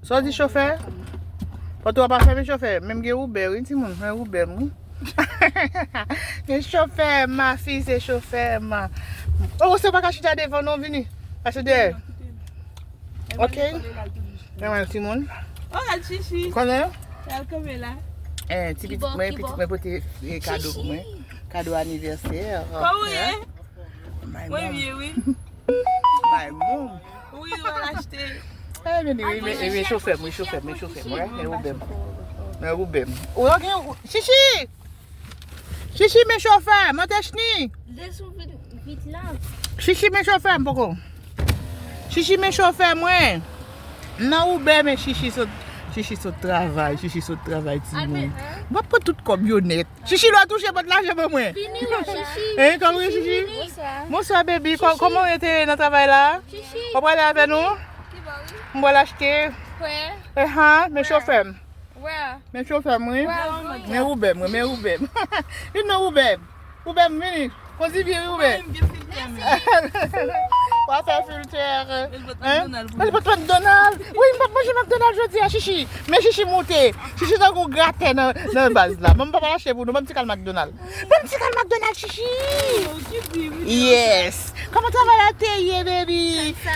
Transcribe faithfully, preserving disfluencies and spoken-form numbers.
Sa w di chofè? Pòt ou a pa fèmen chofè. Menm gen Uber wi timoun, men Uber m wi. Gen chofè m, ma fi se chofè m. Oh, se pa ka chita devan non, vini. Pase dèyè. Ok. Mwen timoun. Oh, gad chichi. Konnen? Gad kanpe la. Eh, ti pitit mwen, pitit mwen pote eh, kado pou mwen. Kado anivèsè. Kòman w ye? My mom. Mwen byen wi. My mom. Wi, w al achte. Eh, men wi, men, men chofè m, men chofè m, men chofè m, wi, men Uber m. Men Uber m. Ou gen, chichi! Chichi, men chofè, mwen te chni. Desann vit, vit la. Chichi, men chofè m, poko. Chichi, men chofè mwen. Nan Uber, men chichi sot, chichi sot travay, chichi sot travay timoun. Mwen pran tout kòb yo nèt. Chichi, lè w touche, pot lajan ban mwen. Vini, wi, chichi. Hein, kòman w ye, chichi? Bonswa, baby. Kò- Kòman w ye te nan travay la? Chichi. W ap prale avè nou? M pral achte. Kwè. Ehan, men chofè m. Wè. Men chofè m, wi. Wè, wè. Men Uber m, wi, men Uber m. Vin nan Uber m. Uber m, vini. Kondi vye wi, Uber. Mwen menm gen filtè m. W ap fè filtè. Hein? Mwen pot McDonald pou mwen. Wi, m p ap manje McDonald jodi a, chichi. Men chichi moute. Chichi tankou gratè nan, nan baz la. Mwen m p ap al achte pou nou. Ban m ti kal McDonald. Ban m ti kal McDonald, chichi. Oh, ki bri, wi. Yes. Kòman travay la te ye, baby?